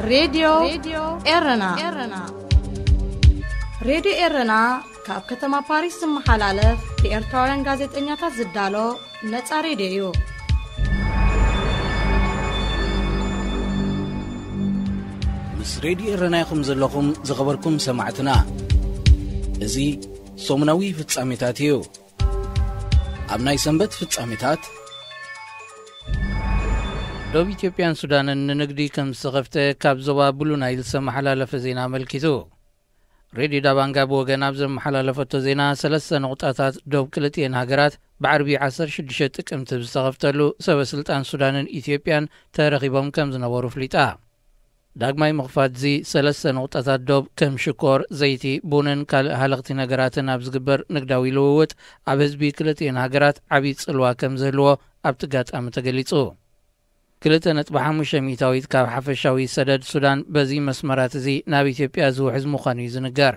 ሬድዮ ኤረና። ሬድዮ ኤረና ካብ ከተማ ፓሪስ ዝመሓላለፍ ብኤርትራውያን ጋዜጠኛታት ዝዳሎ ነጻ ሬድዮ እዩ። ምስ ሬድዮ ኤረና ኢኹም ዘለኹም ዝኸበርኩም ሰማዕትና። እዚ ሰሙናዊ ፍጻሜታት እዩ። ኣብ ናይ ሰንበት ፍጻሜታት፣ ዶብ ኢትዮጵያን ሱዳንን ንንግዲ ከም ዝተኸፍተ ካብ ዞባ ብሉ ናይል ዝተመሓላለፈ ዜና ኣመልኪቱ። ሬድዮ ዳባንጋ ብወገን ኣብ ዘመሓላለፈቶ ዜና፣ ሰለስተ ነቑጣታት ዶብ ክልቲኤን ሃገራት ብዓርቢ ዓሰርተ ሽዱሽተ ጥቅምቲ ብዝተኸፍተሉ ሰበ ስልጣን ሱዳንን ኢትዮጵያን ተረኺቦም ከም ዝነበሩ ፍሊጣ። ዳግማይ ምኽፋት እዚ ሰለስተ ነቑጣታት ዶብ ከም ሽኮር፣ ዘይቲ፣ ቡንን ካልእ ሃለኽቲ ነገራትን ኣብ ዝግበር ንግዳዊ ልውውጥ ኣብ ህዝቢ ክልቲኤን ሃገራት ዓብዪ ጽልዋ ከም ዝህልዎ ኣብቲ ኣጋጣሚ ተገሊጹ። ክልተ ነጥቢ ሓሙሽተ ሚእታዊት ካብ ሓፈሻዊ ሰደድ ሱዳን በዚ መስመራት እዚ ናብ ኢትዮጵያ ዝውሕዝ ምዃኑ እዩ ዝንገር።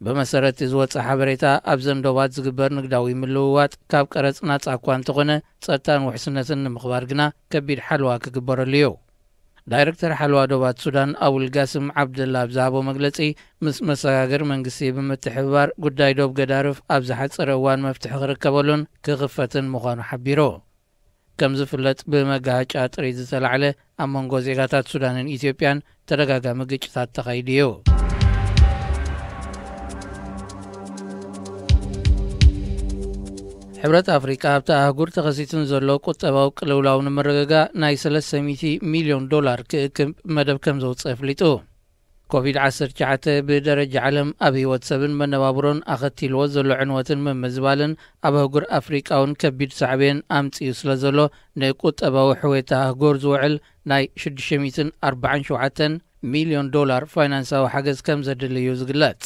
ብመሰረት ዝወፀ ሓበሬታ፣ ኣብዘን ዶባት ዝግበር ንግዳዊ ምልውዋጥ ካብ ቀረፅ ናፃ እኳ እንተኾነ፣ ፀጥታን ውሕስነትን ንምኽባር ግና ከቢድ ሓለዋ ክግበረሉ እዩ። ዳይረክተር ሓለዋ ዶባት ሱዳን ኣቡልጋስም ዓብደላ ኣብ ዝሃቦ መግለፂ፣ ምስ መሰጋገር መንግስቲ ብምትሕብባር ጉዳይ ዶብ ገዳርፍ ኣብ ዝሓፀረ እዋን መፍትሒ ክርከበሉን ክኽፈትን ምዃኑ ሓቢሩ። ከም ዝፍለጥ፣ ብመጋሃጫ ጥሪት ዝተላዕለ ኣብ መንጎ ዜጋታት ሱዳንን ኢትዮጵያን ተደጋጋሚ ግጭታት ተኻይዱ እዩ። ሕብረት ኣፍሪቃ ኣብቲ ኣህጉር ተኸሲቱን ዘሎ ቁጠባዊ ቅልውላው ንምርግጋእ ናይ ሰለስተ ሚእቲ ሚልዮን ዶላር ክእክብ መደብ ከም ዘውፅእ ኣፍሊጡ። ኮቪድ ዓሰርተ ትሽዓተ ብደረጃ ዓለም ኣብ ህይወት ሰብን መነባብሮን ኣኸቲልዎ ዘሎ ዕንወትን ምምዝባልን ኣብ ኣህጉር ኣፍሪቃ እውን ከቢድ ሳዕቤን ኣምጺኡ ስለ ዘሎ፣ ንቁጠባዊ ሕውየት ኣህጉር ዝውዕል ናይ ሽዱሽተ ሚእትን ኣርባዓን ሸውዓተን ሚልዮን ዶላር ፋይናንሳዊ ሓገዝ ከም ዘድሊ እዩ ዝግለጽ።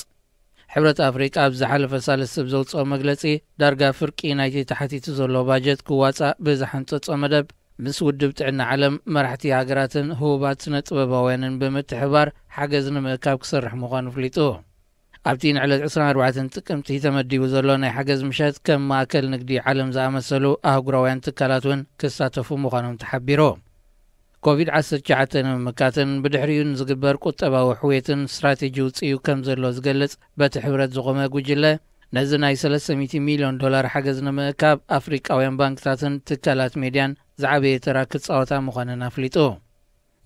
ሕብረት ኣፍሪቃ ኣብ ዝሓለፈ ሳልስቲ ብዘውጽኦ መግለጺ፣ ዳርጋ ፍርቂ ናይቲ ተሓቲቱ ዘሎ ባጀት ክዋጻእ ብዝሓንጸጾ መደብ፣ ምስ ውድብ ጥዕና ዓለም፣ መራሕቲ ሃገራትን ህቡባት ስነ ጥበባውያንን ብምትሕብባር ሓገዝ ንምእካብ ክሰርሕ ምዃኑ ኣፍሊጡ። ኣብቲ ንዕለት ዕስራን ኣርባዕተን ጥቅምቲ ተመዲቡ ዘሎ ናይ ሓገዝ ምሸት፣ ከም ማእከል ንግዲ ዓለም ዝኣመሰሉ ኣህጉራውያን ትካላት እውን ክሳተፉ ምዃኖም ተሓቢሩ። ኮቪድ ዓሰርተ ትሽዓተ ንምምካትን ብድሕሪኡ ንዝግበር ቁጠባዊ ሕውየትን ስትራቴጂ ውፅኡ ከም ዘሎ ዝገልጽ በቲ ሕብረት ዝቖመ ጉጅለ፣ ነዚ ናይ ሰለስተ ሚእቲ ሚልዮን ዶላር ሓገዝ ንምእካብ ኣፍሪቃውያን ባንክታትን ትካላት ሜድያን ዝዓበየ ተራ ክጻወታ ምዃነን ኣፍሊጡ።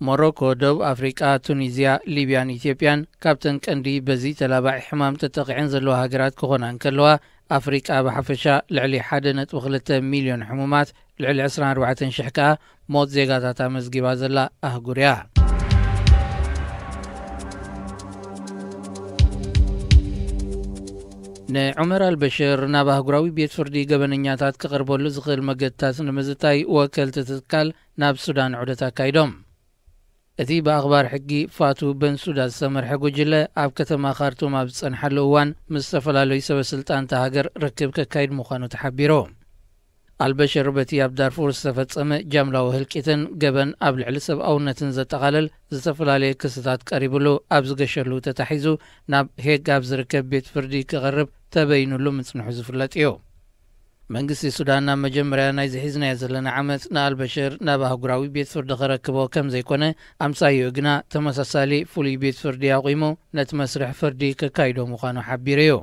ሞሮኮ፣ ደቡብ ኣፍሪቃ፣ ቱኒዝያ፣ ሊብያን ኢትዮጵያን ካብተን ቀንዲ በዚ ተላባዒ ሕማም ተጠቒዐን ዘለዋ ሃገራት ክኾና እንከለዋ፣ ኣፍሪቃ ብሓፈሻ ልዕሊ ሓደ ነጥቢ ክልተ ሚልዮን ሕሙማት፣ ልዕሊ ዕስራን ኣርባዕተን ሽሕ ከኣ ሞት ዜጋታት ኣመዝጊባ ዘላ ኣህጉር እያ። ንዑመር ኣልበሽር ናብ ኣህጉራዊ ቤት ፍርዲ ገበነኛታት ክቐርበሉ ዝኽእል መገድታት ንምዝታይ ወከልቲ ትካል ናብ ሱዳን ዑደት ኣካይዶም። እቲ ብኣኽባር ሕጊ ፋቱ በንሱዳ ዝተመርሐ ጉጅለ ኣብ ከተማ ካርቱም ኣብ ዝጸንሓሉ እዋን ምስ ዝተፈላለዩ ሰበ ስልጣን እታ ሃገር ርክብ ከካይድ ምዃኑ ተሓቢሩ። ኣልበሽር በቲ ኣብ ዳርፉር ዝተፈጸመ ጃምላዊ ህልቂትን ገበን ኣብ ልዕሊ ሰብኣውነትን ዘጠቓልል ዝተፈላለየ ክስታት ቀሪብሉ ኣብ ዝገሸሉ ተታሒዙ ናብ ሄግ ኣብ ዝርከብ ቤት ፍርዲ ክቐርብ ተበይኑሉ ምጽንሑ ዝፍለጥ እዩ። መንግስቲ ሱዳን ኣብ መጀመርያ ናይዚ ሒዝናዮ ዘለና ዓመት ንኣልበሽር ናብ ኣህጉራዊ ቤት ፍርዲ ከረክቦ ከም ዘይኮነ፣ ኣምሳይኡ ግና ተመሳሳሊ ፍሉይ ቤት ፍርዲ ኣቑሙ ነቲ መስርሕ ፍርዲ ከካይዶ ምዃኑ ሓቢሩ እዩ።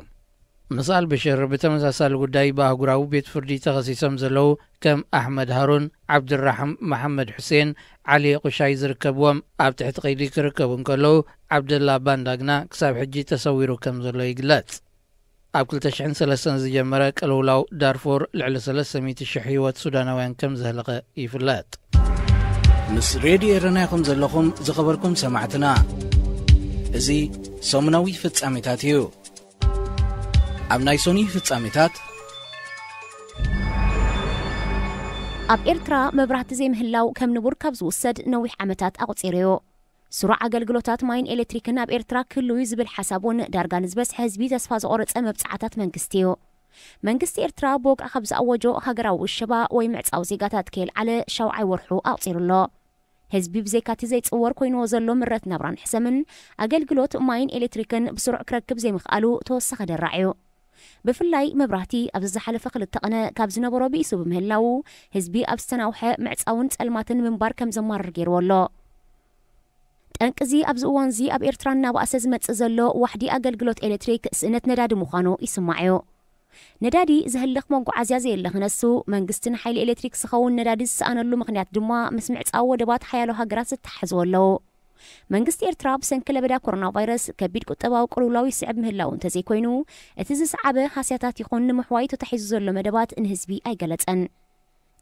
ምስ ኣልበሽር ብተመሳሳሊ ጉዳይ ብኣህጉራዊ ቤት ፍርዲ ተኸሲሶም ዘለዉ ከም ኣሕመድ ሃሩን፣ ዓብድራሕም መሓመድ ሑሴን፣ ዓሊ ቁሻይ ዝርከብዎም፣ ኣብ ትሕቲ ቀይዲ ክርከቡ እንከለዉ፣ ዓብደላ ባንዳ ግና ክሳብ ሕጂ ተሰዊሩ ከም ዘሎ ይግለጽ። ኣብ ክልተ ሽሕን ሰለስተን ዝጀመረ ቅልውላው ዳርፉር ልዕሊ ሰለስተ ሚእቲ ሽሕ ህይወት ሱዳናውያን ከም ዘህለቐ ይፍለጥ። ምስ ሬድዮ ኤረና ኢኹም ዘለኹም ዝኸበርኩም ሰማዕትና። እዚ ሰሙናዊ ፍጻሜታት እዩ። ኣብ ናይ ሶኒ ፍጻሜታት፣ ኣብ ኤርትራ መብራህቲ ዘይምህላው ከም ንቡር ካብ ዝውሰድ ነዊሕ ዓመታት ኣቑጺሩ እዩ። ስሩዕ ኣገልግሎታት ማይን ኤሌክትሪክን ኣብ ኤርትራ ክህሉ እዩ ዝብል ሓሳብ እውን ዳርጋ ንዝበዝሐ ህዝቢ ተስፋ ዘቑረጸ መብጽዓታት መንግስቲ እዩ። መንግስቲ ኤርትራ ብወግዒ ካብ ዝኣወጆ ሃገራዊ ውሸባ ወይ ምዕጻው ዜጋታት ከየልዓለ ሻውዓይ ወርሑ ኣቑጺሩ ኣሎ። ህዝቢ ብዘይካቲ ዘይጽወር ኮይንዎ ዘሎ ምረት ናብራን ሕሰምን ኣገልግሎት ማይን ኤሌክትሪክን ብስሩዕ ክረክብ ዘይምኽኣሉ ተወሳኺ ደራዕ እዩ። ብፍላይ መብራህቲ ኣብዚ ዝሓለፈ ክልተ ቕነ ካብ ዝነበሮ ብኢሱ ብምህላዉ ህዝቢ ኣብ ዝተናውሐ ምዕጻውን ጸልማትን ምንባር ከም ዘማርር ገይርዎ ኣሎ። ጠንቅዚ ኣብዚ እዋንዚ ኣብ ኤርትራ እናባእሰ ዝመጽእ ዘሎ ዋሕዲ ኣገልግሎት ኤሌክትሪክ ስእነት ነዳዲ ምዃኑ ይስማዕ እዩ። ነዳዲ ዘህልኽ መጓዓዝያ ዘየለ ክነሱ፣ መንግስቲ ንሓይሊ ኤሌክትሪክ ዝኸውን ነዳዲ ዝሰኣነሉ ምኽንያት ድማ ምስ ምዕጻው ወደባት ሓያሎ ሃገራት ዝተሓሕዝዎ ኣለዉ። መንግስቲ ኤርትራ ብሰንኪ ለበዳ ኮሮና ቫይረስ ከቢድ ቁጠባዊ ቅልውላው ይስዕብ ምህላው እንተዘይኮይኑ፣ እቲ ዝሰዓበ ሃስያታት ይኹን ንምሕዋይ ተታሒዙ ዘሎ መደባት ንህዝቢ ኣይገለጸን።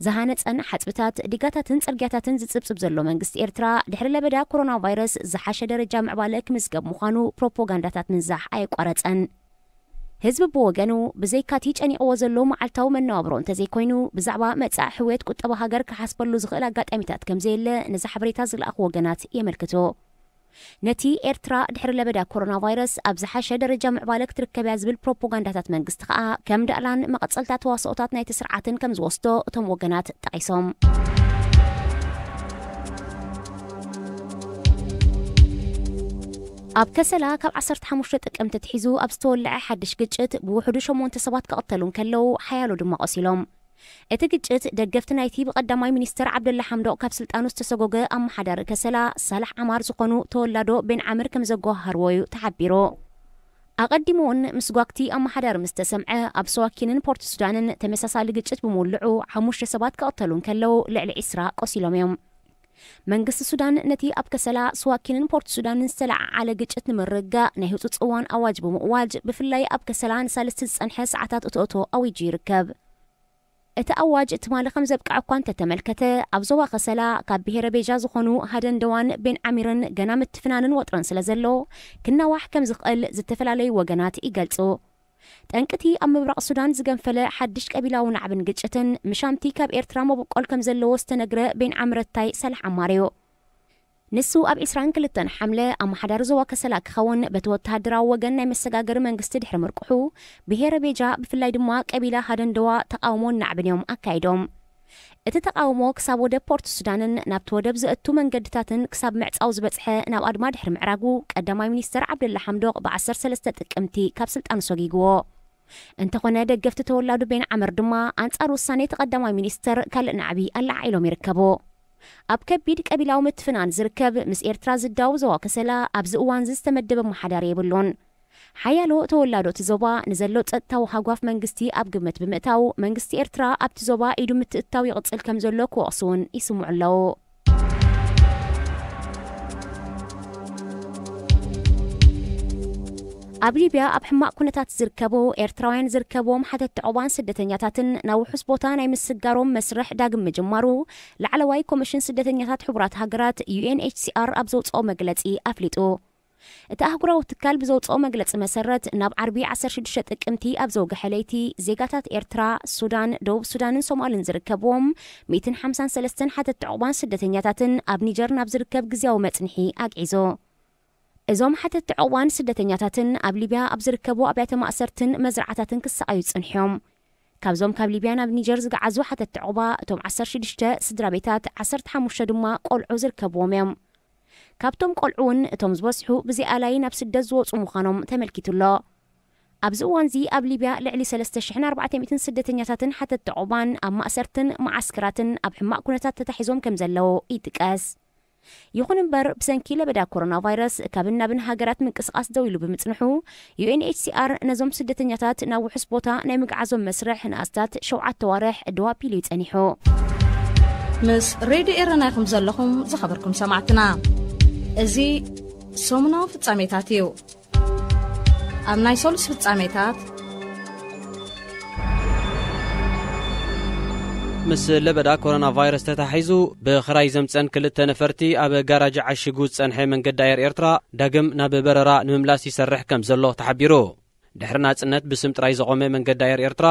ዝሃነጸን ሓጽብታት፣ ዲጋታትን ጽርግያታትን ዝጽብጽብ ዘሎ መንግስቲ ኤርትራ፣ ድሕሪ ለበዳ ኮሮና ቫይረስ ዝሓሸ ደረጃ ምዕባለ ክምዝገብ ምዃኑ ፕሮፓጋንዳታት ምንዛሕ ኣየቋረጸን። ህዝቢ ብወገኑ፣ ብዘይካቲ ጨኒቕዎ ዘሎ መዓልታዊ መነባብሮ እንተዘይኮይኑ፣ ብዛዕባ መጻኢ ሕውየት ቁጠባ ሃገር ክሓስበሉ ዝኽእል ኣጋጣሚታት ከምዘየለ ነዚ ሓበሬታ ዝለኣኹ ወገናት የመልክቱ። ነቲ ኤርትራ ድሕሪ ለበዳ ኮሮና ቫይረስ ኣብ ዝሓሸ ደረጃ ምዕባለ ክትርከብ እያ ዝብል ፕሮፓጋንዳታት መንግስቲ ከኣ ከም ዳእላን መቐጸልታ ተዋስኦታት ናይቲ ስርዓትን ከም ዝወስዶ እቶም ወገናት ጠቒሶም። ኣብ ከሰላ ካብ ዓሰርተ ሓሙሽተ ጥቅምቲ ኣትሒዙ ኣብ ዝተወልዐ ሓድሽ ግጭት ብውሕዱ ሸሞንተ ሰባት ክቕተሉ እንከለዉ ሓያሎ ድማ ቆሲሎም። እቲ ግጭት ደገፍቲ ናይቲ ብቀዳማይ ሚኒስተር ዓብደላ ሓምዶቕ ካብ ስልጣኑ ዝተሰጎገ ኣመሓዳሪ ከሰላ ሳላሕ ዓማር ዝኾኑ ተወላዶ ቤን ዓምር ከም ዘጓሃርዎ እዩ ተሓቢሩ። ኣቐዲሙ እውን ምስጓግቲ ኣመሓዳሪ ምስ ተሰምዐ ኣብ ሰዋኪንን ፖርት ሱዳንን ተመሳሳሊ ግጭት ብምውልዑ ሓሙሽተ ሰባት ክቕተሉ እንከለዉ ልዕሊ ዒስራ ቆሲሎም እዮም። መንግስቲ ሱዳን ነቲ ኣብ ከሰላ ስዋኪንን ፖርት ሱዳንን ዝተለዓዓለ ግጭት ንምርግጋእ ናይ ህጹጽ እዋን ኣዋጅ ብምእዋጅ ብፍላይ ኣብ ከሰላ ንሳልስቲ ዝጸንሐ ሰዓታት እቶእቶ ኣዊጁ ይርከብ። እቲ ኣዋጅ ትማሊ ከም ዘብቅዐ እኳ እንተተመልከተ፣ ኣብ ዞባ ከሰላ ካብ ብሄረ ቤጃ ዝኾኑ ሃደንደዋን ቤን ዓሚርን ገና ምትፍናንን ወጥርን ስለ ዘሎ ክናዋሕ ከም ዝኽእል ዝተፈላለዩ ወገናት ይገልጹ። ጠንቅቲ ኣብ ምብራቕ ሱዳን ዝገንፈለ ሓድሽ ቀቢላዊ ናዕብን ግጭትን ምሻምቲ ካብ ኤርትራ መበቆል ከም ዘለዎ ዝተነግረ ቤን ዓምረታይ ሳልሕ ዓማር እዩ። ንሱ ኣብ ዒስራን ክልተን ሓምለ ኣመሓዳሪ ዞባ ከሰላ ክኸውን በቲ ወተሃደራዊ ወገን ናይ መሰጋገሪ መንግስቲ ድሕሪ ምርቅሑ፣ ብሄረ ቤጃ ብፍላይ ድማ ቀቢላ ሃደንደዋ ተቓውሞን ናዕብን እዮም ኣካይዶም። እቲ ተቓውሞ ክሳብ ወደብ ፖርት ሱዳንን ናብቲ ወደብ ዘእቱ መንገድታትን ክሳብ ምዕጻው ዝበጽሐ ናብ ኣድማ ድሕሪ ምዕራጉ ቀዳማይ ሚኒስተር ዓብደላ ሓምዶቕ ብ ዓሰርተ ሰለስተ ጥቅምቲ ካብ ስልጣኑ ሰጊግዎ። እንተኾነ ደገፍቲ ተወላዱ ቤን ዓምር ድማ ኣንጻር ውሳኔ እቲ ቀዳማይ ሚኒስተር ካልእ ናዕቢ ኣለዓዒሎም ይርከቡ። ኣብ ከቢድ ቀቢላዊ ምትፍናን ዝርከብ ምስ ኤርትራ ዝዳወብ ዞባ ከሰላ ኣብዚ እዋንዚ ዝተመደበ ኣመሓዳሪ የብሉን። ሓያሎ ተወላዶ እቲ ዞባ ንዘሎ ጸጥታዊ ሃጓፍ መንግስቲ ኣብ ግምት ብምእታው መንግስቲ ኤርትራ ኣብቲ ዞባ ኢዱ ምትእታው ይቕጽል ከም ዘሎ ክወቕሱ እውን ይስምዑ ኣለዉ። ኣብ ሊብያ ኣብ ሕማቕ ኩነታት ዝርከቡ ኤርትራውያን ዝርከብዎም ሓተቲ ዑቕባን ስደተኛታትን ናብ ውሑስ ቦታ ናይ ምስጋሮም መስርሕ ዳግም ምጅማሩ ላዕለዋይ ኮሚሽን ስደተኛታት ሕቡራት ሃገራት ዩ ኤን ኤች ሲ ኣር ኣብ ዘውጽኦ መግለጺ ኣፍሊጡ። እቲ ኣህጉራዊ ትካል ብዘውጽኦ መግለጺ መሰረት ናብ ዓርቢ ዓሰርተ ሽዱሽተ ጥቅምቲ ኣብ ዘውግሐ ለይቲ ዜጋታት ኤርትራ፣ ሱዳን፣ ደቡብ ሱዳንን ሶማልን ዝርከብዎም ሚእትን ሓምሳን ሰለስተን ሓተቲ ዑቕባን ስደተኛታትን ኣብ ኒጀር ናብ ዝርከብ ግዝያዊ መጽንሒ ኣግዒዙ። እዞም ሓተቲ ዑቕባን ስደተኛታትን ኣብ ሊብያ ኣብ ዝርከቡ ኣብያተ ማእሰርትን መዝርዓታትን ክሰቓዩ ጸኒሖም። ካብዞም ካብ ሊብያ ናብ ኒጀር ዝገዓዙ ሓተቲ ዑቕባ እቶም ዓሰርተ ሽዱሽተ ስድራ ቤታት፣ ዓሰርተ ሓሙሽተ ድማ ቆልዑ ዝርከብዎም እዮም። ካብቶም ቆልዑ እውን እቶም ዝበዝሑ ብዘይ ኣላይ ናብ ስደት ዝወጹ ምዃኖም ተመልኪቱ ኣሎ። ኣብዚ እዋንዚ ኣብ ሊብያ ልዕሊ ሰለስተ ሽሕን ኣርባዕተ ሚእትን ስደተኛታትን ሓተቲ ዑቕባን ኣብ ማእሰርትን መዓስከራትን ኣብ ሕማቕ ኩነታት ተታሒዞም ከም ዘለዉ ይጥቀስ። ይኹን እምበር ብሰንኪ ለበዳ ኮሮና ቫይረስ ካብን ናብን ሃገራት ምንቅስቓስ ደው ኢሉ ብምጽንሑ ዩ ኤን ኤች ሲ ኣር ነዞም ስደተኛታት ናብ ውሑስ ቦታ ናይ ምግዓዞም መስርሕ ንኣስታት ሸውዓተ ዋርሕ ደው ኣቢሉ እዩ ጸኒሑ። ምስ ሬድዮ ኤረና ኢኹም ዘለኹም ዝኸበርኩም ሰማዕትና። እዚ ሰሙናዊ ፍጻሜታት እዩ። ኣብ ናይ ሰሉስ ፍጻሜታት ምስ ለበዳ ኮሮና ቫይረስ ተታሒዙ ብኽራይ ዘምጸን ክልተ ነፈርቲ ኣብ ጋራጅ ዓሽጉ ዝጸንሐ መንገዲ ኣየር ኤርትራ ዳግም ናብ በረራ ንምምላስ ይሰርሕ ከም ዘሎ ተሓቢሩ። ድሕሪ ናጽነት ብስም ጥራይ ዝቖመ መንገዲ ኣየር ኤርትራ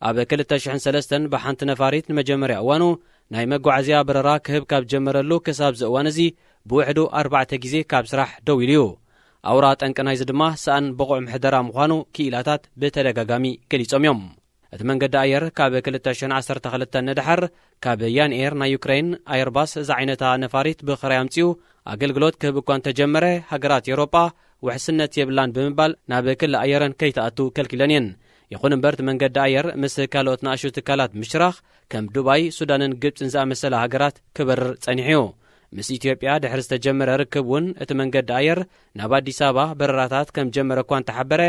ኣብ ክልተ ሽሕን ሰለስተን ብሓንቲ ነፋሪት ንመጀመርያ እዋኑ ናይ መጓዓዝያ በረራ ክህብ ካብ ጀመረሉ ክሳብ እዚ እዋን እዚ ብውሕዱ ኣርባዕተ ግዜ ካብ ስራሕ ደው ኢሉ እዩ። ኣውራ ጠንቂ ናይዚ ድማ ሰኣን ብቑዕ ምሕደራ ምዃኑ ክኢላታት ብተደጋጋሚ ገሊጾም እዮም። እቲ መንገዲ ኣየር ካብ ክልተ ሽሕን ዓሰርተ ክልተን ንድሓር ካብ ያን ኤር ናይ ዩክሬን ኣየርባስ ዝዓይነታ ነፋሪት ብኽራይ ኣምጺኡ ኣገልግሎት ክህብ እኳ እንተጀመረ፣ ሃገራት ኤውሮጳ ውሕስነት የብላን ብምባል ናብ ክሊ ኣየረን ከይትኣቱ ከልኪለን እየን። ይኹን እምበር እቲ መንገዲ ኣየር ምስ ካልኦት ንኣሽቱ ትካላት ብምሽራኽ ከም ዱባይ፣ ሱዳንን ግብጽን ዝኣመሰላ ሃገራት ክበርር ጸኒሑ እዩ። ምስ ኢትዮጵያ ድሕሪ ዝተጀመረ ርክብ እውን እቲ መንገዲ ኣየር ናብ ኣዲስ ኣበባ በረራታት ከም ጀመረ እኳ እንተሓበረ፣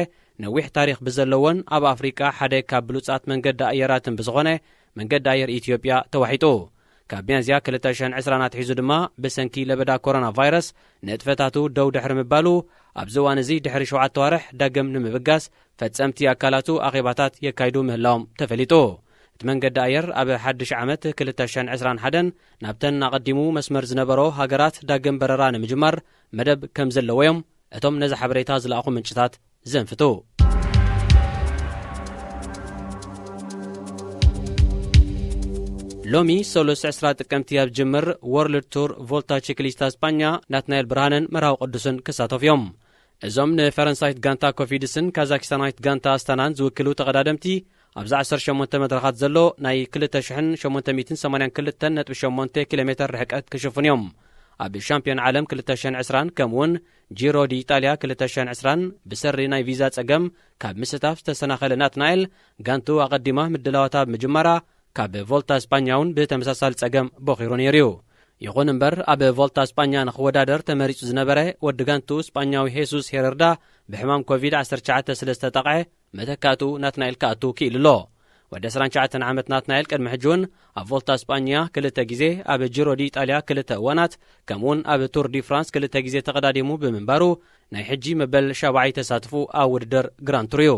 ነዊሕ ታሪኽ ብዘለዎን ኣብ ኣፍሪቃ ሓደ ካብ ብሉጻት መንገዲ ኣየራትን ብዝኾነ መንገዲ ኣየር ኢትዮጵያ ተዋሒጡ። ካብ ሚያዝያ ክልተ ሽሕን ዕስራን ኣትሒዙ ድማ ብሰንኪ ለበዳ ኮሮና ቫይረስ ንጥፈታቱ ደው ድሕሪ ምባሉ፣ ኣብዚ እዋን እዚ ድሕሪ ሸውዓተ ኣዋርሕ ዳግም ንምብጋስ ፈጸምቲ ኣካላቱ ኣኼባታት የካይዱ ምህላዎም ተፈሊጡ። እቲ መንገዲ ኣየር ኣብ ሓድሽ ዓመት ክልተ ሽሕን ዕስራን ሓደን ናብተን ኣቐዲሙ መስመር ዝነበሮ ሃገራት ዳግም በረራ ንምጅማር መደብ ከም ዘለዎ'ዮም እቶም ነዚ ሓበሬታ ዝለኣኹ ምንጭታት ዘንፍቱ። ሎሚ ሰሉስ ዕስራ ጥቅምቲ ኣብ ጅምር ወርልድ ቱር ቮልታ ቺክሊስታ ስጳኛ ናትናኤል ብርሃንን መርሃዊ ቅዱስን ክሳተፉ እዮም። እዞም ንፈረንሳይት ጋንታ ኮፊድስን ካዛኪስታናዊት ጋንታ ኣስታናን ዝውክሉ ተቐዳደምቲ፣ ኣብዚ ዓሰርተ ሸሞንተ መድረኻት ዘሎ ናይ ክልተ ሽሕን ሸሞንተ ሚእትን ሰማንያን ክልተን ነጥቢ ሸሞንተ ኪሎ ሜተር ርሕቀት ክሽፍኑ እዮም። ኣብ ሻምፒዮን ዓለም ክልተ ሽሕን ዕስራን ከምኡውን ጂሮ ዲ ኢጣልያ ክልተ ሽሕን ዕስራን ብሰሪ ናይ ቪዛ ጸገም ካብ ምስታፍ ዝተሰናኸለ ናትናኤል፣ ጋንቱ ኣቐዲማ ምድላዋታ ብምጅማራ፣ ካብ ቮልታ ስጳኛ እውን ብተመሳሳሊ ጸገም ቦኺሩ ነይሩ እዩ። ይኹን እምበር፣ ኣብ ቮልታ ስጳኛ ንኽወዳደር ተመሪጹ ዝነበረ ወዲ ጋንቱ ስጳኛዊ ሄሱስ ሄረርዳ ብሕማም ኮቪድ ዓሰርተ ትሽዓተ ስለ ዝተጠቕዐ፣ መተካእቱ ናትናኤል ክኣቱ ክኢሉ ኣሎ። ወዲ ዕስራን ትሽዓተን ዓመት ናትናኤል ቅድሚ ሕጂ እውን ኣብ ቮልታ ስጳኛ ክልተ ግዜ፣ ኣብ ጂሮ ዲ ኢጣልያ ክልተ እዋናት፣ ከምኡውን ኣብ ቱር ዲ ፍራንስ ክልተ ግዜ ተቐዳዲሙ ብምንባሩ፣ ናይ ሕጂ መበል ሻብዓይ ተሳትፉ ኣብ ውድድር ግራንድ ቱር እዩ።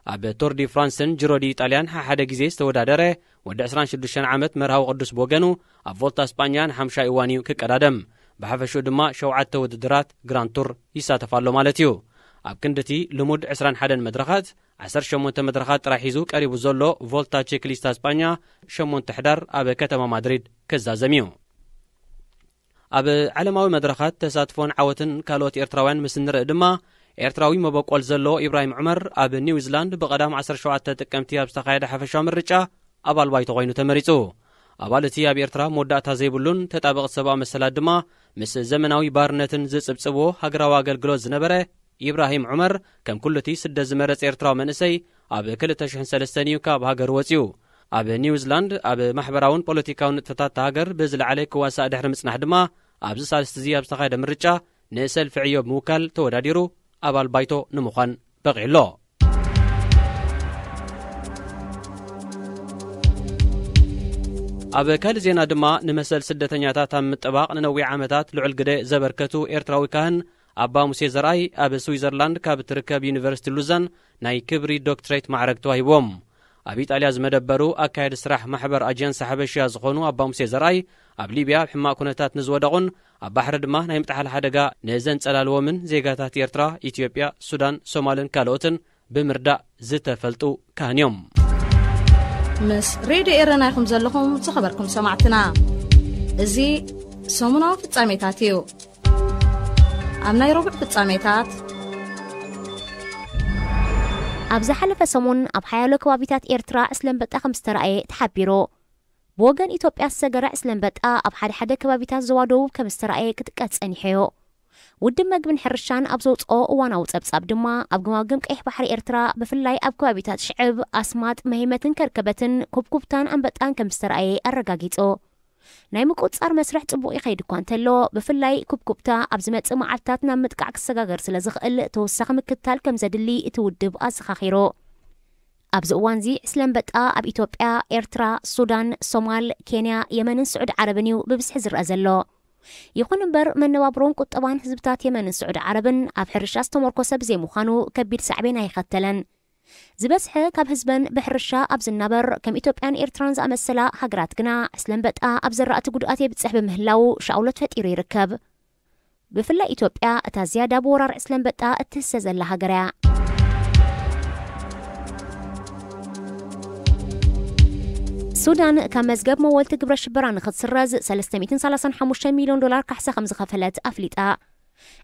ኣብ ቱር ዲ ፍራንስን ጂሮ ዲ ኢጣልያን ሓሓደ ግዜ ዝተወዳደረ ወዲ ዕስራን ሽዱሽተን ዓመት መርሃዊ ቅዱስ ብወገኑ፣ ኣብ ቮልታ ስጳኛ ንሓምሻይ እዋን እዩ ክቀዳደም። ብሓፈሽኡ ድማ ሸውዓተ ውድድራት ግራንድ ቱር ይሳተፍ ኣሎ ማለት እዩ። ኣብ ክንድቲ ልሙድ ዕስራን ሓደን መድረኻት፣ ዓሰርተ ሸሞንተ መድረኻት ጥራይ ሒዙ ቀሪቡ ዘሎ ቮልታ ቺክሊስታ ስጳኛ፣ ሸሞንተ ሕዳር ኣብ ከተማ ማድሪድ ክዛዘም እዩ። ኣብ ዓለማዊ መድረኻት ተሳትፎን ዓወትን ካልኦት ኤርትራውያን ምስ እንርኢ ድማ፣ ኤርትራዊ መበቆል ዘለዎ ኢብራሂም ዑመር ኣብ ኒውዚላንድ ብቐዳም ዓሰርተ ሸውዓተ ጥቅምቲ ኣብ ዝተኻየደ ሓፈሻዊ ምርጫ ኣባል ባይቶ ኮይኑ ተመሪጹ። ኣባል እቲ ኣብ ኤርትራ መወዳእታ ዘይብሉን ተጣበቕቲ ሰብኣዊ መሰላት ድማ ምስ ዘመናዊ ባርነትን ዝጽብጽብዎ ሃገራዊ ኣገልግሎት ዝነበረ ኢብራሂም ዑመር፣ ከም ኩሉ እቲ ስደት ዝመረጸ ኤርትራዊ መንእሰይ፣ ኣብ ክልተ ሽሕን ሰለስተን እዩ ካብ ሃገር ወጺኡ። ኣብ ኒውዚላንድ ኣብ ማሕበራውን ፖለቲካውን ንጥፈታት እታ ሃገር ብዝለዓለ ክዋሳእ ድሕሪ ምጽናሕ ድማ፣ ኣብዚ ሳልስቲ እዚ ኣብ ዝተኻየደ ምርጫ ንሰልፊ ዕዮ ብምውካል ተወዳዲሩ ኣባል ባይቶ ንምዃን በቒዑ ኣሎ። ኣብ ካልእ ዜና ድማ፣ ንመሰል ስደተኛታት ኣብ ምጥባቕ ንነዊሕ ዓመታት ልዑል ግደ ዘበርከቱ ኤርትራዊ ካህን ኣባ ሙሴ ዘርኣይ፣ ኣብ ስዊዘርላንድ ካብ እትርከብ ዩኒቨርሲቲ ሉዛን ናይ ክብሪ ዶክትሬት ማዕረግ ተዋሂብዎም። ኣብ ኢጣልያ ዝመደበሩ ኣካየዲ ስራሕ ማሕበር ኣጀንሲ ሓበሽያ ዝኾኑ ኣባ ሙሴ ዘርኣይ፣ ኣብ ሊብያ ኣብ ሕማቕ ኩነታት ንዝወደቑን ኣብ ባሕሪ ድማ ናይ ምጥሓል ሓደጋ ንዘንጸላልዎምን ዜጋታት ኤርትራ፣ ኢትዮጵያ፣ ሱዳን፣ ሶማልን ካልኦትን ብምርዳእ ዝተፈልጡ ካህን እዮም። ምስ ሬድዮ ኤረና ኢኹም ዘለኹም ዝኸበርኩም ሰማዕትና። እዚ ሰሙናዊ ፍጻሜታት እዩ። ኣብ ናይ ረቡዕ ፍጻሜታት፣ ኣብ ዝሓለፈ ሰሙን ኣብ ሓያሎ ከባቢታት ኤርትራ ዕስለ ኣንበጣ ከም ዝተራእየ ተሓቢሩ። ብወገን ኢትዮጵያ ዝሰገረ ዕስለ ኣንበጣ ኣብ ሓደ ሓደ ከባቢታት ዞባ ደቡብ ከም ዝተራእየ ክጥቀስ ጸኒሑ እዩ። ውድብ መግብን ሕርሻን ኣብ ዘውጽኦ እዋናዊ ጸብጻብ ድማ፣ ኣብ ገማግም ቀይሕ ባሕሪ ኤርትራ፣ ብፍላይ ኣብ ከባቢታት ሽዕብ፣ ኣስማጥ፣ መሄመትን ከርከበትን ኩብኩብታን ኣንበጣን ከም ዝተራእየ ኣረጋጊጹ። ናይ ምቁጽጻር መስርሕ ጽቡቕ ይኸይድ እኳ እንተሎ፣ ብፍላይ ኩብኩብታ ኣብ ዝመጽእ መዓልታት ናብ ምጥቃዕ ክሰጋገር ስለ ዝኽእል፣ ተወሳኺ ምክትታል ከም ዘድሊ እቲ ውድብ ኣዘኻኺሩ። ኣብዚ እዋንዚ ዕስለ ኣንበጣ ኣብ ኢትዮጵያ፣ ኤርትራ፣ ሱዳን፣ ሶማል፣ ኬንያ፣ የመንን ስዑድ ዓረብን እዩ ብብዝሒ ዝረኣ ዘሎ። ይኹን እምበር፣ መነባብሮን ቁጠባን ህዝብታት የመንን ስዑድ ዓረብን ኣብ ሕርሻ ዝተመርኮሰ ብዘይምዃኑ፣ ከቢድ ሳዕቤን ኣይኸተለን። ዝበዝሐ ካብ ህዝበን ብሕርሻ ኣብ ዝናበር፣ ከም ኢትዮጵያን ኤርትራን ዝኣመሰላ ሃገራት ግና፣ ዕስለ ኣንበጣ ኣብ ዘራእቲ ጉድኣት የብጽሕ ብምህላዉ፣ ሻቕሎት ፈጢሩ ይርከብ። ብፍላይ ኢትዮጵያ፣ እታ ዝያዳ ብወራር ዕስለ ኣንበጣ እትህሰ ዘላ ሃገር እያ። ሱዳን፣ ካብ መዝገብ መወልቲ ግብረ ሽበራ ንኽትስረዝ፣ ሰለስተ ሚእትን ሰላሳን ሓሙሽተን ሚልዮን ዶላር ካሕሳ ከም ዝኸፈለት ኣፍሊጣ።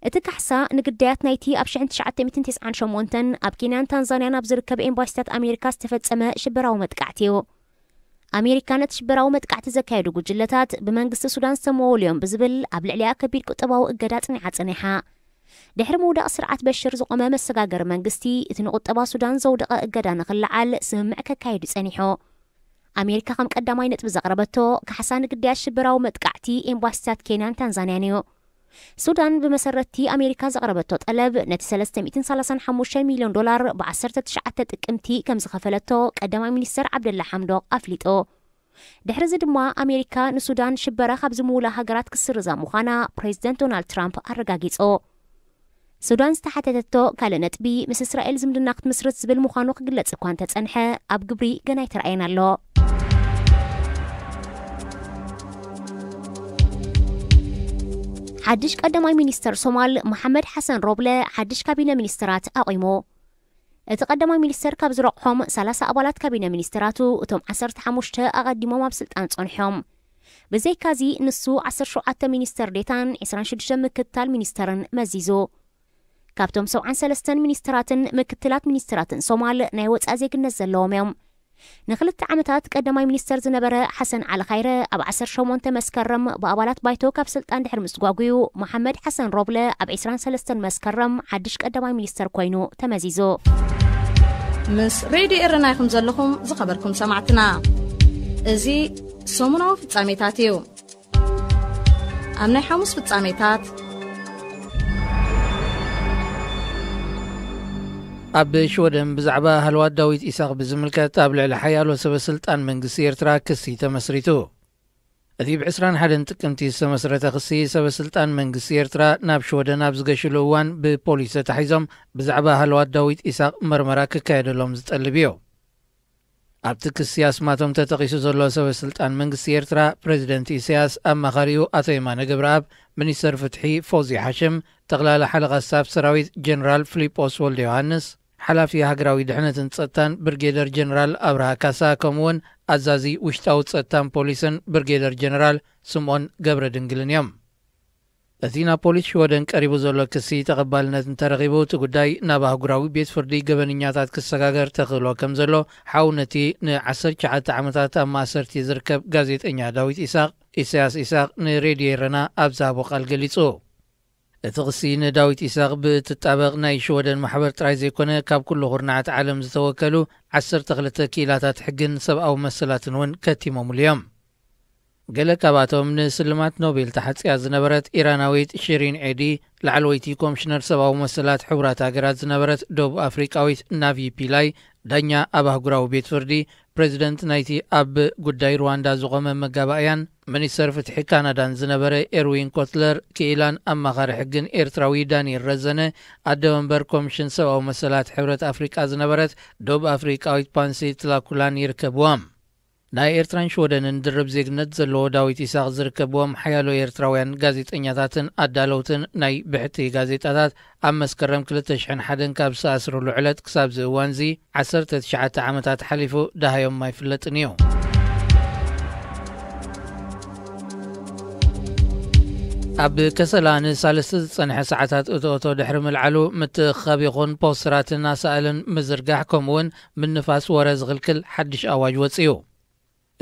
እቲ ካሕሳ፣ ንግዳያት ናይቲ ኣብ ሽሕን ትሽዓተ ሚእትን ተስዓን ሸሞንተን ኣብ ኬንያን ታንዛንያን ኣብ ዝርከብ ኤምባሲታት ኣሜሪካ ዝተፈጸመ ሽበራዊ መጥቃዕቲ እዩ። ኣሜሪካ፣ ነቲ ሽበራዊ መጥቃዕቲ ዘካየዱ ጉጅለታት ብመንግስቲ ሱዳን ዝተመወሉ እዮም ብዝብል፣ ኣብ ልዕሊኣ ከቢድ ቁጠባዊ እገዳ ጽኒዓ ጸኒሓ። ድሕሪ ምውዳቕ ስርዓት በሽር ዝቖመ መሰጋገሪ መንግስቲ፣ እቲ ንቁጠባ ሱዳን ዘውደቐ እገዳ ንኽለዓል ስምምዕ ከካይድ ጸኒሑ። ኣሜሪካ ከም ቀዳማይ ነጥቢ ዘቕረበቶ ካሕሳ ንግዳያት ሽበራዊ መጥቃዕቲ ኤምባሲታት ኬንያን ታንዛንያን እዩ። ሱዳን ብመሰረትቲ ኣሜሪካ ዘቕረበቶ ጠለብ ነቲ ሰለስተ ሚእትን ሰላሳን ሓሙሽተ ሚልዮን ዶላር ብ ዓሰርተ ትሽዓተ ጥቅምቲ ከም ዝኸፈለቶ ቀዳማይ ሚኒስተር ዓብደላ ሓምዶቕ ኣፍሊጡ። ድሕሪ እዚ ድማ ኣሜሪካ ንሱዳን ሽበራ ካብ ዝምውላ ሃገራት ክስርዛ ምዃና ፕሬዚደንት ዶናልድ ትራምፕ ኣረጋጊጹ። ሱዳን ዝተሓተተቶ ካልእ ነጥቢ ምስ እስራኤል ዝምድና ክትምስርት ዝብል ምዃኑ ክግለጽ እኳ እንተጸንሐ ኣብ ግብሪ ገና ኣይተራእየን ኣሎ። ሓድሽ ቀዳማይ ሚኒስተር ሶማል መሓመድ ሓሰን ሮብለ ሓድሽ ካቢነ ሚኒስተራት ኣቑሙ። እቲ ቀዳማይ ሚኒስተር ካብ ዝረቑሖም ሰላሳ ኣባላት ካቢነ ሚኒስተራቱ እቶም ዓሰርተ ሓሙሽተ ኣቐዲሞም ኣብ ስልጣን ጸንሖም። ብዘይካዚ ንሱ ዓሰርተ ሸውዓተ ሚኒስተር ዴታን ዕስራን ሽዱሽተ ምክትል ሚኒስተርን መዚዙ። ካብቶም ሰብዓን ሰለስተን ሚኒስተራትን ምክትላት ሚኒስተራትን ሶማል ናይ ወጻኢ ዜግነት ዘለዎም እዮም። ንክልተ ዓመታት ቀዳማይ ሚኒስተር ዝነበረ ሓሰን ዓሊ ካይረ ኣብ ዓሰርተ ሸሞንተ መስከረም ብኣባላት ባይቶ ካብ ስልጣን ድሕሪ ምስጓጉዩ፣ መሓመድ ሓሰን ሮብለ ኣብ ዕስራን ሰለስተን መስከረም ሓድሽ ቀዳማይ ሚኒስተር ኮይኑ ተመዚዙ። ምስ ሬድዮ ኤረና ኢኹም ዘለኹም ዝኸበርኩም ሰማዕትና። እዚ ሰሙናዊ ፍጻሜታት እዩ። ኣብ ናይ ሓሙስ ፍጻሜታት፣ ኣብ ሽወደን ብዛዕባ ሃለዋት ዳዊት ኢሳቕ ብዝምልከት ኣብ ልዕሊ ሓያሎ ሰበ ስልጣን መንግስቲ ኤርትራ ክሲ ተመስሪቱ። እቲ ብ ዕስራን ሓደን ጥቅምቲ ዝተመስረተ ክሲ፣ ሰበ ስልጣን መንግስቲ ኤርትራ ናብ ሽወደን ኣብ ዝገሽሉ እዋን ብፖሊስ ተታሒዞም ብዛዕባ ሃለዋት ዳዊት ኢሳቕ መርመራ ክካየደሎም ዝጠልብ እዩ። ኣብቲ ክሲ ኣስማቶም ተጠቒሱ ዘሎ ሰበ ስልጣን መንግስቲ ኤርትራ፣ ፕሬዚደንት ኢሳያስ ኣማኻሪኡ ኣቶ የማነ ገብረኣብ፣ ሚኒስተር ፍትሒ ፎዚ ሓሽም፣ ጠቕላላ ሓለቓ ስታፍ ሰራዊት ጀነራል ፊሊጶስ ወልደ ዮሃንስ፣ ሓላፊ ሃገራዊ ድሕነትን ጸጥታን ብርጌደር ጀነራል ኣብርሃ ካሳ፣ ከምኡውን ኣዛዚ ውሽጣዊ ጸጥታን ፖሊስን ብርጌደር ጀነራል ስምኦን ገብረ ድንግልን እዮም። እቲ ናብ ፖሊስ ሽወደን ቀሪቡ ዘሎ ክሲ ተቐባልነት እንተረኺቡ፣ እቲ ጉዳይ ናብ ኣህጉራዊ ቤት ፍርዲ ገበነኛታት ክሰጋገር ተኽእሎ ከም ዘሎ፣ ሓው ነቲ ን ዓሰርተ ትሽዓተ ዓመታት ኣብ ማእሰርቲ ዝርከብ ጋዜጠኛ ዳዊት ኢሳቕ፣ ኢሳያስ ኢሳቕ፣ ንሬድዮ ኤረና ኣብ ዝሃቦ ቃል ገሊጹ። እቲ ክሲ ንዳዊት ኢሳቕ ብእትጣበቕ ናይ ሽወደን ማሕበር ጥራይ ዘይኮነ፣ ካብ ኩሉ ኩርናዓት ዓለም ዝተወከሉ ዓሰርተ ክልተ ክኢላታት ሕግን ሰብኣዊ መሰላትን እውን ከቲሞምሉ እዮም። ገለ ካብኣቶም ንስልማት ኖቤል ተሓጽያ ዝነበረት ኢራናዊት ሽሪን ኤዲ፣ ላዕለወይቲ ኮምሽነር ሰብኣዊ መሰላት ሕቡራት ሃገራት ዝነበረት ደቡብ ኣፍሪቃዊት ናቪ ፒላይ፣ ዳኛ ኣብ ኣህጉራዊ ቤት ፍርዲ፣ ፕሬዚደንት ናይቲ ኣብ ጉዳይ ሩዋንዳ ዝቖመ መጋባእያን ሚኒስተር ፍትሒ ካናዳን ዝነበረ ኤርዊን ኮትለር ክኢላን ኣማኻሪ ሕግን ኤርትራዊ ዳንኤል ረዘነ፣ ኣደ መንበር ኮምሽን ሰብኣዊ መሰላት ሕብረት ኣፍሪቃ ዝነበረት ደቡብ ኣፍሪቃዊት ፓንሲ ትላኩላን ይርከብዎም። ናይ ኤርትራን ሽወደንን ድርብ ዜግነት ዘለዎ ዳዊት ኢሳቕ ዝርከብዎም ሓያሎ ኤርትራውያን ጋዜጠኛታትን ኣዳለውትን ናይ ብሕቲ ጋዜጣታት፣ ኣብ መስከረም ክልተ ሽሕን ሓደን ካብ ዝተኣስርሉ ዕለት ክሳብ እዚ እዋንዚ ዓሰርተ ትሽዓተ ዓመታት ሓሊፉ ደሃዮም ኣይፍለጥን እዩ። ኣብ ከሰላ ንሳልስቲ ዝጸንሐ ሰዓታት እቶእቶ ድሕሪ ምልዓሉ፣ ምትእኽኻብ ይኹን ፖስተራትን ኣሳእልን ምዝርጋሕ፣ ከምኡውን ምንፋስ ወረ ዝኽልክል ሓድሽ ኣዋጅ ወጺኡ።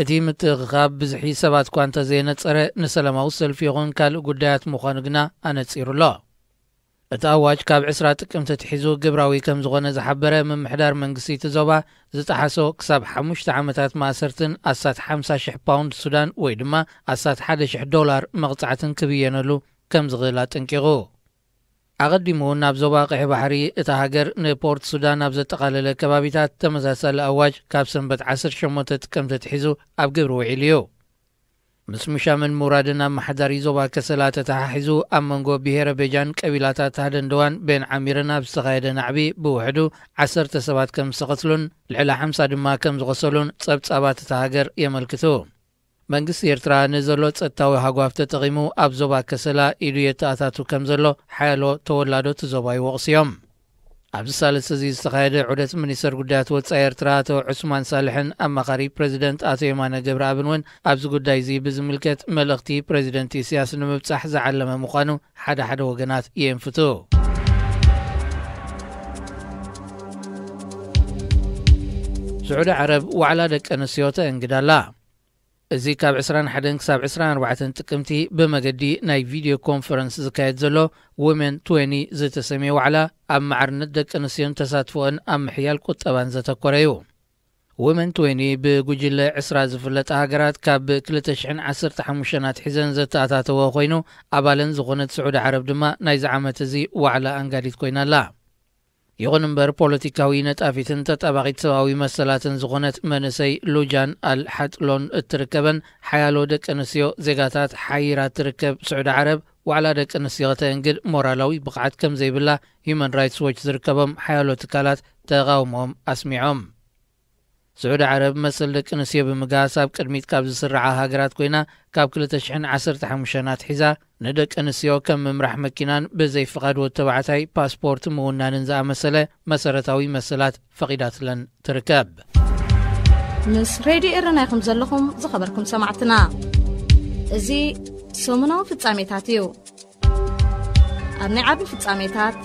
እቲ ምትእኽኻብ ብዝሒ ሰባት እኳ እንተዘየነጸረ፣ ንሰላማዊ ሰልፊ ይኹን ካልእ ጉዳያት ምዃኑ ግና ኣነጺሩ ኣሎ። እቲ ኣዋጅ ካብ ዕስራ ጥቅምቲ ኣትሒዙ ግብራዊ ከም ዝኾነ ዝሓበረ ምምሕዳር መንግስቲ እቲ ዞባ፣ ዝጠሓሶ ክሳብ ሓሙሽተ ዓመታት ማእሰርትን ኣስታት ሓምሳ ሽሕ ፓውንድ ሱዳን ወይ ድማ ኣስታት ሓደ ሽሕ ዶላር መቕጻዕትን ክብየነሉ ከም ዝኽእል ኣጠንቂቑ። ኣቐዲሙ ናብ ዞባ ቀይሕ ባሕሪ እታ ሃገር ንፖርት ሱዳን ኣብ ዘጠቓለለ ከባቢታት ተመሳሳሊ ኣዋጅ ካብ ሰንበት ዓሰርተ ሸሞንተ ጥቅምቲ ኣትሒዙ ኣብ ግብሪ ውዒሉ እዩ። ምስ ሙሻምን ሙራድን ኣመሓዳሪ ዞባ ከሰላ ተተሓሒዙ፣ ኣብ መንጎ ብሄረ ቤጃን ቀቢላታት ሃደንደዋን ቤን ዓሚርን ኣብ ዝተኻየደ ናዕቢ ብውሕዱ ዓሰርተ ሰባት ከም ዝተቐትሉን ልዕሊ ሓምሳ ድማ ከም ዝቖሰሉን ጸብጻባት እታ ሃገር የመልክቱ። መንግስቲ ኤርትራ ንዘሎ ጸጥታዊ ሃጓፍ ተጠቒሙ ኣብ ዞባ ከሰላ ኢዱ የተኣታቱ ከም ዘሎ ሓያሎ ተወላዶ እቲ ዞባ ይወቕሱ እዮም። ኣብዚ ሳልስቲ እዚ ዝተኻየደ ዑደት ሚኒስተር ጉዳያት ወጻኢ ኤርትራ ኣቶ ዑስማን ሳልሕን ኣማኻሪ ፕሬዚደንት ኣቶ የማነ ገብረኣብን እውን ኣብዚ ጉዳይ እዚ ብዝምልከት መልእኽቲ ፕሬዚደንት ኢሳያስ ንምብጻሕ ዝዓለመ ምዃኑ ሓደ ሓደ ወገናት የንፍቱ። ስዑዲ ዓረብ ዋዕላ ደቂ ኣንስትዮ ተእንግድ ኣላ። እዚ ካብ ዕስራን ሓደን ክሳብ ዕስራን ኣርባዕተን ጥቅምቲ ብመገዲ ናይ ቪድዮ ኮንፈረንስ ዝካየድ ዘሎ ዊሜን ትዌኒ ዝተሰምየ ዋዕላ፣ ኣብ ማዕርነት ደቂ ኣንስትዮን ተሳትፎኦን ኣብ ምሕያል ቁጠባን ዘተኮረ እዩ። ወመን ትወኒ ብጉጅለ ዕስራ ዝፍለጣ ሃገራት ካብ ክልተ ሽሕን ዓሰርተ ሓሙሽተን ኣትሒዘን ዘተኣታተወ ኮይኑ፣ ኣባለን ዝኾነት ስዑዲ ዓረብ ድማ ናይዚ ዓመት እዚ ዋዕላ ኣንጋዲት ኮይና ኣላ። ይኹን እምበር፣ ፖለቲካዊ ነጣፊትን ተጣባቒት ሰብኣዊ መሰላትን ዝኾነት መንእሰይ ሉጃን ኣል ሓጥሎን እትርከበን ሓያሎ ደቂ ኣንስትዮ ዜጋታት ሓይራ ትርከብ ስዑዲ ዓረብ፣ ዋዕላ ደቂ ኣንስትዮ ከተእንግድ ሞራላዊ ብቕዓት ከም ዘይብላ ሂዩማን ራይትስ ዎች ዝርከቦም ሓያሎ ትካላት ተቓውሞኦም ኣስሚዖም። ስዑዲ ዓረብ መሰል ደቂ ኣንስትዮ ብምግሃስ ኣብ ቅድሚት ካብ ዝስርዓ ሃገራት ኮይና፣ ካብ ክልተ ሽሕን ዓሰርተ ሓሙሽተን ኣትሒዛ ንደቂ ኣንስትዮ ከም ምምራሕ መኪናን ብዘይ ፍቓድ ወዲ ተባዕታይ ፓስፖርት ምውናንን ዝኣመሰለ መሰረታዊ መሰላት ፈቒዳትለን ትርከብ። ምስ ሬድዮ ኤረና ኢኹም ዘለኹም ዝኸበርኩም ሰማዕትና። እዚ ሰሙናዊ ፍጻሜታት እዩ። ኣብ ናይ ዓቢ ፍጻሜታት፣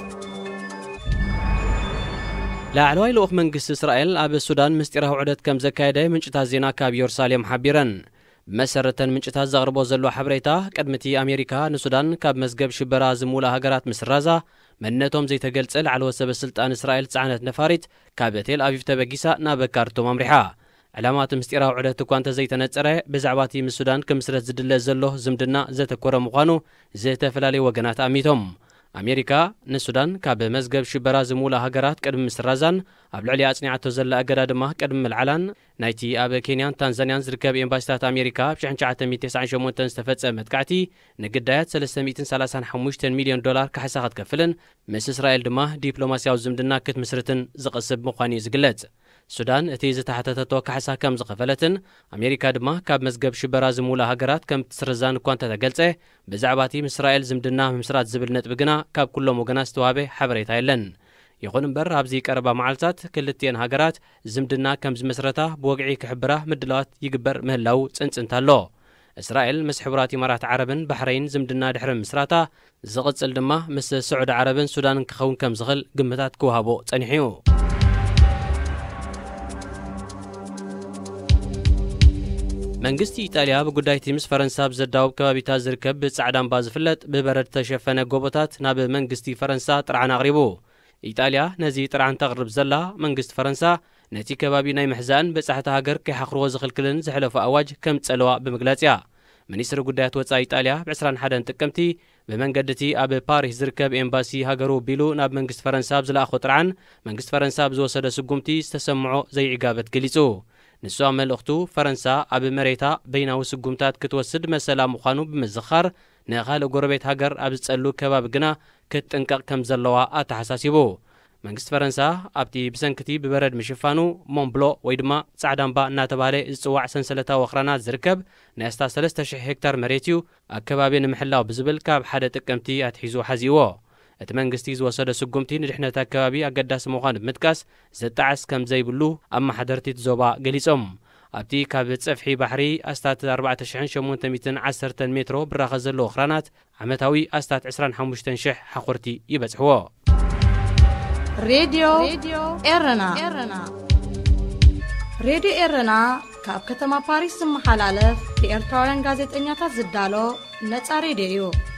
ላዕለዋይ ልኡኽ መንግስቲ እስራኤል ኣብ ሱዳን ምስጢራዊ ዑደት ከም ዘካየደ ምንጭታት ዜና ካብ ኢየሩሳሌም ሓቢረን። ብመሰረተን ምንጭታት ዘቕርቦ ዘሎ ሓበሬታ፣ ቅድሚቲ ኣሜሪካ ንሱዳን ካብ መዝገብ ሽበራ ዝምውላ ሃገራት ምስራዛ፣ መንነቶም ዘይተገልጸ ላዕለዎት ሰበ ስልጣን እስራኤል ዝጸዓነት ነፋሪት ካብ ቴል ኣቪቭ ተበጊሳ ናብ ካርቱም ኣምሪሓ። ዕላማ እቲ ምስጢራዊ ዑደት እኳ እንተዘይተነጸረ፣ ብዛዕባ እቲ ምስ ሱዳን ክምስረት ዝድለ ዘሎ ዝምድና ዘተኮረ ምዃኑ ዝተፈላለዩ ወገናት ኣሚቶም። ኣሜሪካ ንሱዳን ካብ መዝገብ ሽበራ ዝምውላ ሃገራት ቅድሚ ምስራዛን ኣብ ልዕሊ ኣጽኒዓቶ ዘላ እገዳ ድማ ቅድሚ ምልዓላን፣ ናይቲ ኣብ ኬንያን ታንዛንያን ዝርከብ ኤምባሲታት ኣሜሪካ ኣብ ሽሕን ትሽዓተ ሚእትን ተስዓን ሸሞንተን ዝተፈጸመ መጥቃዕቲ ንግዳያት ሰለስተ ሚእትን ሰላሳን ሓሙሽተን ሚልዮን ዶላር ካሕሳ ክትከፍልን ምስ እስራኤል ድማ ዲፕሎማስያዊ ዝምድና ክትምስርትን ዝቕስብ ምዃኑ እዩ ዝግለጽ። ሱዳን እቲ ዝተሓተተቶ ካሕሳ ከም ዝኸፈለትን ኣሜሪካ ድማ ካብ መዝገብ ሽበራ ዝምውላ ሃገራት ከም ትስርዛን እኳ እንተተገልጸ፣ ብዛዕባ እቲ ምስ እስራኤል ዝምድና ምምስራት ዝብል ነጥቢ ግና ካብ ኩሎም ወገናት ዝተዋህበ ሓበሬታ የለን። ይኹን እምበር፣ ኣብዚ ቀረባ መዓልታት ክልቲኤን ሃገራት ዝምድና ከም ዝመስረታ ብወግዒ ክሕብራ ምድላዋት ይግበር ምህላው ጽንጽንታ ኣሎ። እስራኤል ምስ ሕቡራት ኢማራት ዓረብን ባሕረይን ዝምድና ድሕሪ ምስራታ፣ ዝቕጽል ድማ ምስ ስዑዲ ዓረብን ሱዳንን ክኸውን ከም ዝኽእል ግምታት ክወሃቦ ጸኒሑ እዩ። መንግስቲ ኢጣልያ ብጉዳይ እቲ ምስ ፈረንሳ ኣብ ዘዳውብ ከባቢታት ዝርከብ ብጻዕዳ እምባ ዝፍለጥ ብበረድ ዝተሸፈነ ጎቦታት ናብ መንግስቲ ፈረንሳ ጥርዓን ኣቕሪቡ። ኢጣልያ ነዚ ጥርዓን ተቕርብ ዘላ፣ መንግስቲ ፈረንሳ ነቲ ከባቢ ናይ ምሕዛእን በጻሕቲ ሃገር ከይሓኽርዎ ዝኽልክልን ዘሕለፎ ኣዋጅ ከም ጸለዋ ብምግላጽ እያ። ሚኒስትሪ ጉዳያት ወጻኢ ኢጣልያ ብ ዕስራን ሓደን ጥቅምቲ ብመንገዲ እቲ ኣብ ፓሪስ ዝርከብ ኤምባሲ ሃገሩ ቢሉ ናብ መንግስቲ ፈረንሳ ኣብ ዝለኣኾ ጥርዓን፣ መንግስቲ ፈረንሳ ኣብ ዝወሰደ ስጉምቲ ዝተሰምዖ ዘይዕጋበት ገሊጹ። ንሱ ኣብ መልእኽቱ፣ ፈረንሳ ኣብ መሬታ በይናዊ ስጉምታት ክትወስድ መሰላ ምዃኑ ብምዝኻር፣ ንኻልእ ጎረቤት ሃገር ኣብ ዝጸሉ ከባቢ ግና ክትጥንቀቕ ከም ዘለዋ ኣተሓሳሲቡ። መንግስቲ ፈረንሳ ኣብቲ ብሰንክቲ ብበረድ ምሽፋኑ ሞንብሎ ወይ ድማ ጻዕዳ እምባ እናተባህለ ዝጽዋዕ ሰንሰለታዊ ኣኽራናት ዝርከብ ናይ ኣስታት ሰለስተ ሽሕ ሄክታር መሬት እዩ ኣከባቢ ንምሕላው ብዝብል ካብ ሓደ ጥቅምቲ ኣትሒዙ ሓዚእዎ። እቲ መንግስቲ ዝወሰደ ስጉምቲ ንድሕነት ኣከባቢ ኣገዳሲ ምዃኑ ብምጥቃስ፣ ዘጣዕስ ከም ዘይብሉ ኣመሓደርቲ እቲ ዞባ ገሊጾም። ኣብቲ ካብ ጸፍሒ ባሕሪ ኣስታት ኣርባዕተ ሽሕን ሸሞንተ ሚእትን ዓሰርተን ሜትሮ ብራኸ ዘለዎ ኣኽራናት ዓመታዊ ኣስታት ዕስራን ሓሙሽተን ሽሕ ሓኾርቲ ይበጽሕዎ። ሬድዮ ኤረና። ሬድዮ ኤረና ካብ ከተማ ፓሪስ ዝመሓላለፍ ብኤርትራውያን ጋዜጠኛታት ዝዳሎ ነጻ ሬድዮ እዩ።